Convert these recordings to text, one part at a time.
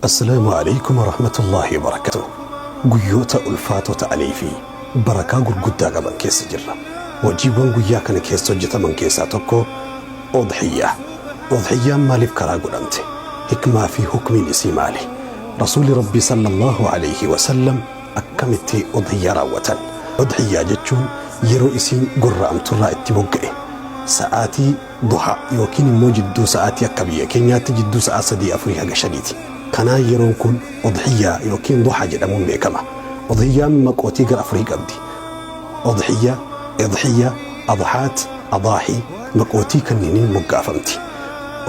Assalaamu Aleeykum Warahmatullaahi Wabarakatuh Guyyoota ulfaatoo ta'anii fi barakaa gurguddaa qaban keessa jirra. Hojiiwwan guyyaa kana keessa hojjetaman keessaa tokko Udhiyyaa. Udhiyyaan maaliif karaa godhamte? Hikmaa fi hukmiin isii maali? Rasuulli Rabbii Sallallaahu Aleeyhi Wasallam akkamitti udhiyyaa raawwatan? Udhiyyaa jechuun yeroo isiin gorra'amturraa itti mogga'e. Sa'aatii Duhaa yookiin immoo jidduu sa'aatii akka biyya keenyaatti jidduu sa'aa sadii afurii haga shaniiti. Kanaan yeroon kun udhiyyaa yookiin duhaa jedhamuun beekama. Udhiyyaan maqootii gara afurii qabdi. Udhiyya, idhiyya, adhaat, adaahi maqootii kanniiniin moggaafamti.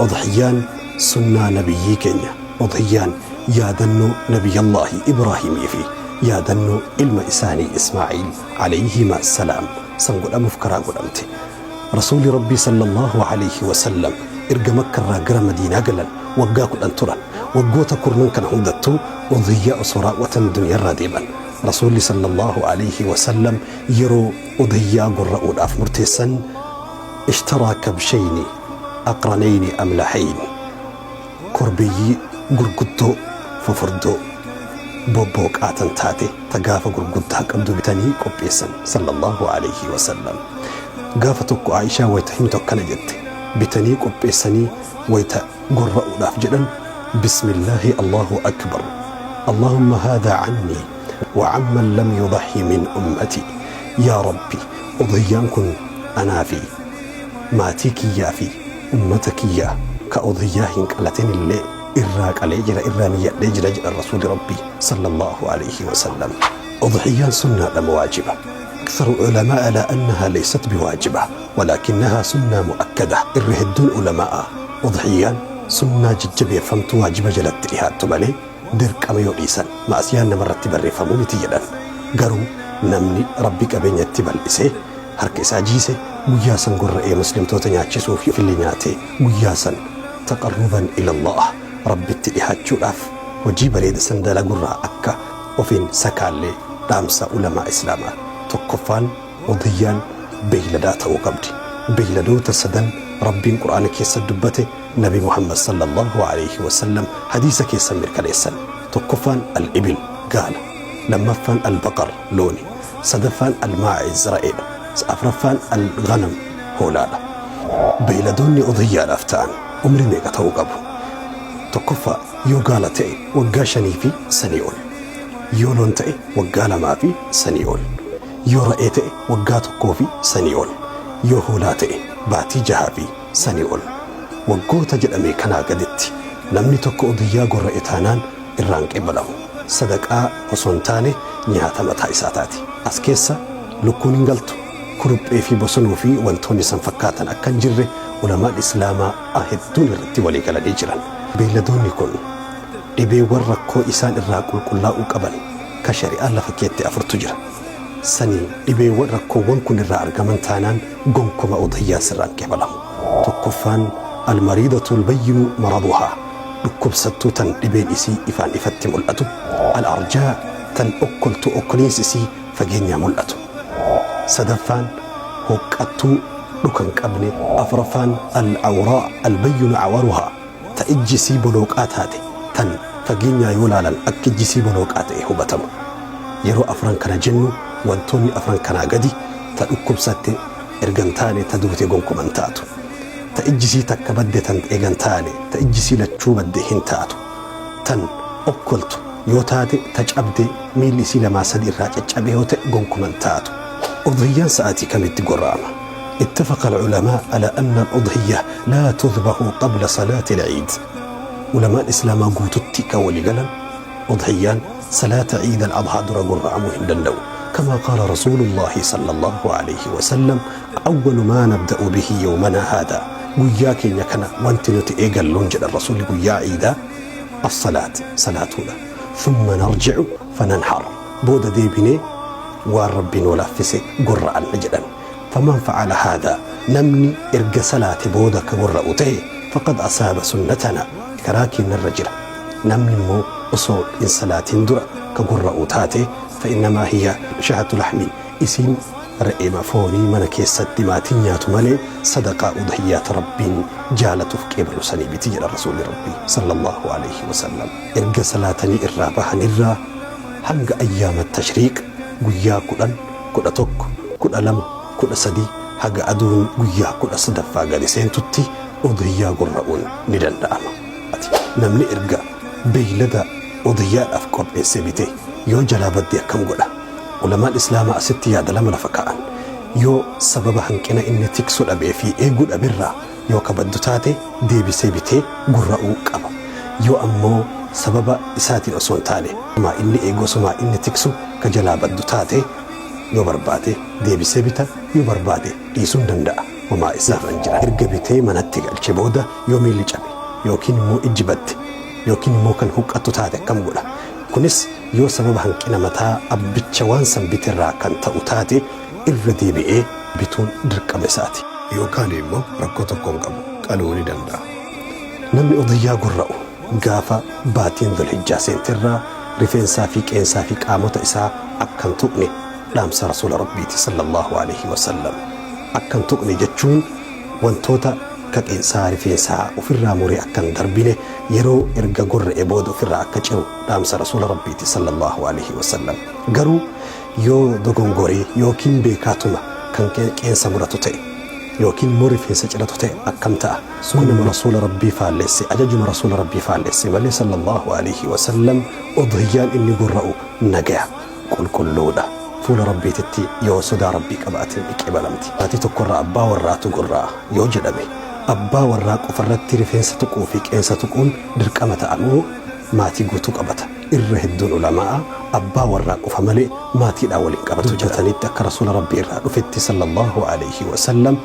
Udhiyyaan sunnaa nabiyyii keenya. Udhiyyaan yaadannoo nabiyyallaahi Ibraahimii fi yaadannoo ilma isaanii Ismaa'iil alayhimaa salaam san godhamuuf karaa godhamte. Rasuulli Rabbii sallallaahu aleyhi wa sallam erga Makkarraa gara Madiinaa galan waggaa 10 turan. Waggoota kurnan kana hundattuu udhiyyaa osoo raawwatan duniyarraa deeman. Rasuulli sallallaahu aleyhi wa sallam yeroo udhiyyaa gorra'uudhaaf murteessan ishtaraa kabshayni aqranayni amlahayn korbeeyyii gurguddoo fufurdoo bobbooqaa tan taate ta gaafa gurguddaa qabdu bitanii qopheessan sallallaahu aleyhi wa sallam. Gaafa tokko Aa'ishaan wayta himtu akkana jette, Bitanii qopheessanii wayta gorra'uudhaaf jedhan, Bismillaahi Allaahu Akbar, Allaahumma haadhaa cannii wa camman lam yudahhi min ummatii. Yaa Rabbi, udhiyyaan kun anaa fi maatii kiyyaa fi ummata kiyya ka udhiyyaa hin qalatinillee irraa qalee jira, irraa niyyadhee jira jedhan Rasuuli Rabbii sallallaahu aleyhi wa sallam. Udhiyyaan sunnaadha moo waajiba? أكثر العلماء على أنها ليست بواجبة ولكنها سنة مؤكدة irra hedduun ulamaa'a udhiyyaan sunnaa jajjabeeffamtuu waajiba jalatti dhihaattu malee dirqama yoo dhiisan ma'asiyaan namarratti barreeffamuu miti jedhan. Garuu namni Rabbi qabeenya itti bal'isee harka isaa jiise guyyaa san gorra'ee muslimtoota nyaachisuu fi ofillee nyaatee guyyaa san taqarruban ilallaah Rabbitti dhihaachuudhaaf hojii bareeda san dalagurraa akka of hin sakaalle dhaamsa ulamaa Islaamaa. Tokkoffaan udhiyyaan beeyladaa ta'uu qabdi. Beeyladoota sadan Rabbiin Qur'aana keessa dubbate Nabi Muhammad sallallaahu aleyhi wa sallam hadiisa keessa mirkaneessan. Tokkoffaan al-ibil, gaala. Lammaffaan al-baqar, looni. Sadaffaan al-maa'iz, ra'eedha. Afraffaan al-ghanam, hoolaadha. Beeyladoonni udhiyyaadhaaf ta'an umrii meeqa ta'uu qabu? Tokkoffaa yoo gaala ta'e waggaa shanii fi sanii ol. Yoo loon ta'e waggaa lamaa fi sanii ol. Yoo ra'ee ta'e waggaa tokkoo fi sanii ol. Yoo hoolaa ta'e baatii jahaa fi sanii ol. Waggoota jedhame kanaa gaditti namni tokko udhiyyaa gorra'e taanaan irraa hin qeebalamu. Sadaqaa osoo hin taane nyaata mataa isaa taati. As keessa lukkuun hin galtu. Kuruphee fi bosonuu fi wantoonni san fakkaatan akka hin jirre ulamaan Islaamaa hedduun irratti walii galanii jiran. Beeyladoonni kun dhibeewwan rakkoo isaan irraa qulqullaa'uu qaban ka shari'aan lafa keette afurtu jira. Saniin dhibeewwan rakkoowwan kun irraa argaman taanaan gonkuma udhiyyaan sirraa hin qeebalamu. Tokkoffaan al-mariidatu al-bayyinu maraduhaa dhukkubsattuu tan dhibeen isii ifaan ifatti mul'atu, al-arjaa tan okkoltu okkoliinsi isii fageenyaa mul'atu. Sadaffaan huqqattuu dhuka hin qabne. Afraffaan al-awraa al-bayyinu awaruhaa ta ijji isii bolooqaa taate tan fageenyaa yoo laalan akka ijji isii bolooqaa ta'e hubatamu. Yeroo afran kana jennu wantoonni afran kanaa gadi ta dhukkubsatte erga hin taane ta duute gonkuma hin taatu. Ta ijji isii takka badde tan eega hin taane ta ijji isii lachuu badde hin taatu. Tan okkoltu yoo taate ta cabde miilli isii lamaa sadi irraa caccabe yoo ta'e gonkuma hin taatu. Udhiyyaan sa'aatii kamitti gorra'ama? Ittafaqa al-ulamaa ala anna al-udhiyya laa tudhbahu qabla salaati al-iid. Ulamaan Islaamaa guututti kan walii galan udhiyyaan salaata iid al-adhaa dura gorra'amuu hin danda'u. Kamaa qaala Rasuulullaahi sallallaahu alayhi wa sallam awwalu maa nabda'u bihi yawmanaa haadhaa guyyaa keenya kana wanti nuti eegalluun jedhan Rasuulli guyyaa iidaa as-salaat salaatuudha. Thumma narji'u fananhar booda deebinee waan Rabbi nuu laaffise gorra'anna jedhan. Faman fa'ala haadhaa namni erga salaate booda ka gorra'u ta'e faqad asaaba sunnatanaa karaa keennarra jira. Namni immoo osoo hin salaatin dura ka gorra'u taate fa'innamaa hiya shahatu lahmin isiin Re'eema foonii mana keessatti maatiin nyaatu malee sadaqaa udhiyyaa ta Rabbiin jaalatuuf qeebalu sanii miti jedhan Rasuulli Rabbii sallallaahu aleyhi wasallam. Erga salaatanii irraa bahanirraa hanga ayyaama tashriiq guyyaa 10, 11, 12, 13 haga aduun guyyaa 13ffaa gadi seentutti udhiyyaa gorra'uun ni danda'ama. Namni erga beeylada udhiyyaadhaaf qopheesse bite yoo jalaa badde akkam godha? Ulamaan Islaamaa asitti yaada lama lafa kaa'an. Yoo sababa hanqina inni tiksu dhabee fi eeguu dhaberraa yoo ka baddu taate deebisee bitee gurra'uu qaba. Yoo ammoo sababa isaatiin osoo hin taane osumaa inni eegu osumaa inni tiksu ka jalaa baddu taate yoo barbaade deebisee bita yoo barbaade dhiisuun danda'a. Homaa isaaf hin jiran. Erga bitee manatti galche booda yoo miilli cabe yookiin immoo ijji badde yookiin immoo kan huqqattu taate akkam godha? Kunis yoo sababa hanqina mataa abbicha waan san biterraa kan ta'u taate irra deebi'ee bituun dirqama isaati. Yoo kaane immoo rakkoo tokko hin qabu qaluu ni danda'a. Namni udhiyyaa gorra'u gaafa baatiin Dhulhijjaa seenterraa rifeensaa fi qeensaa fi qaamota isaa akka hin tuqne dhaamsa Rasuula Rabbiiti sallallaahu aleyhi wa sallam. Akka hin tuqne jechuun wantoota ka qeensaa, rifeensaa ufirraa muree akka hin darbine yeroo erga gorra'e booda ufirraa akka ciru dhaamsa Rasuula Rabbiiti sallallaahu aleyhi wa sallam. Garuu yoo dogongoree yookiin beekaatuma kan qeensa muratu ta'e yookiin immoo rifeensa ciratu ta'e akkam ta'a? Kun nama Rasuula Rabbii faallesse, ajajuma Rasuula Rabbii faallesse malee sallallaahu aleyhi wa sallam udhiyyaan inni gorra'u nagaya, qulqulluudha. Fuula Rabbiititti yoo sodaa Rabbii qabaate ni qeebalamti. Maatii tokkorraa abbaa warraatu gorra'a yoo jedhame, abbaa warraa qofarratti rifeensa tuquu fi qeensa tuquun dirqama ta'a moo maatii guutuu qabata? Irra hedduun ulamaa'aa abbaa warraa qofa malee maatiidhaan wal hin qabatu jedhatanitti akka Rasuula Rabbii irraa dhufetti sallallaahu aleyhi wa sallam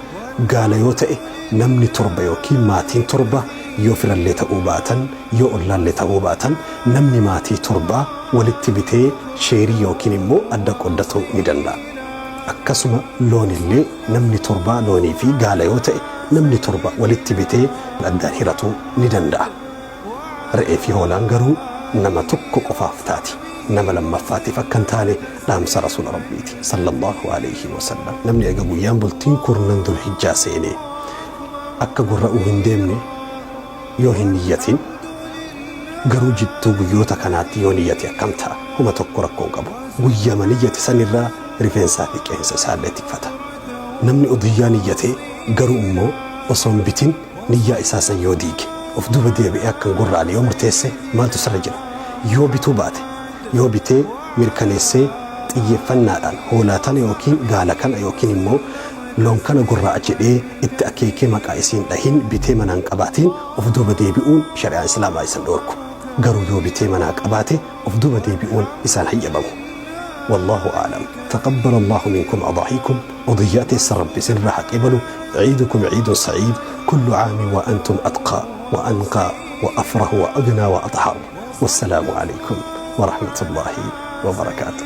gaala yoo ta'e namni torba yookiin maatiin torba yoo firallee ta'uu baatan yoo ollaallee ta'uu baatan namni maatii torbaa walitti bitee sheerii yookiin immoo adda qooddatuu ni danda'a. Akkasuma loonillee namni torbaa loonii fi gaala yoo ta'e namni torba walitti bitee addaan hiratuu ni danda'a. Re'ee fi hoolaan garuu nama tokko qofaaf taati. Nama lammaffaatiif akka hin taane dhaamsa Rasuula Rabbiiti sallallaahu aleyhi wa sallam. Namni erga guyyaan bultiin kurnan Dhulhijjaa seenee akka gorra'uu hin deemne yoo hin niyyatin, garuu jidduu guyyoota kanaatti yoo niyyate akkam ta'a? Homa tokko rakkoo hin qabu. Guyyama niyyate sanirraa rifeensaa fi qeensa isaallee tikfata. Namni udhiyyaa niyyatee garuu immoo osoo hin bitin niyyaa isaa san yoo diige, of duuba deebi'ee akka hin gorra'ane yoo murteesse maaltu isarra jira? Yoo bituu baate, yoo bitee mirkaneessee xiyyeeffannaadhaan hoolaa tana yookiin gaala kana yookiin immoo loon kana gorra'a jedhee itti akeekee maqaa isii hin dhahin bitee manaa hin qabaatiin of duuba deebi'uun shari'aan Islaamaa isa hin dhoorku. Garuu yoo bitee manaa qabaate of duuba deebi'uun isaan hayyamamu. Wallaahu a'lam. Taqabbala Allaahu minkum adaahiikum, udhiyyaa teessan Rabbi isinirraa haa qeebalu, ciidukum ciidun sa'iid, kullu caamin wa antum atqaa wa anqaa wa afrahu wa agnaa wa axhar. Wassalaamu alaykum wa rahmatullaahi wa barakaatuh.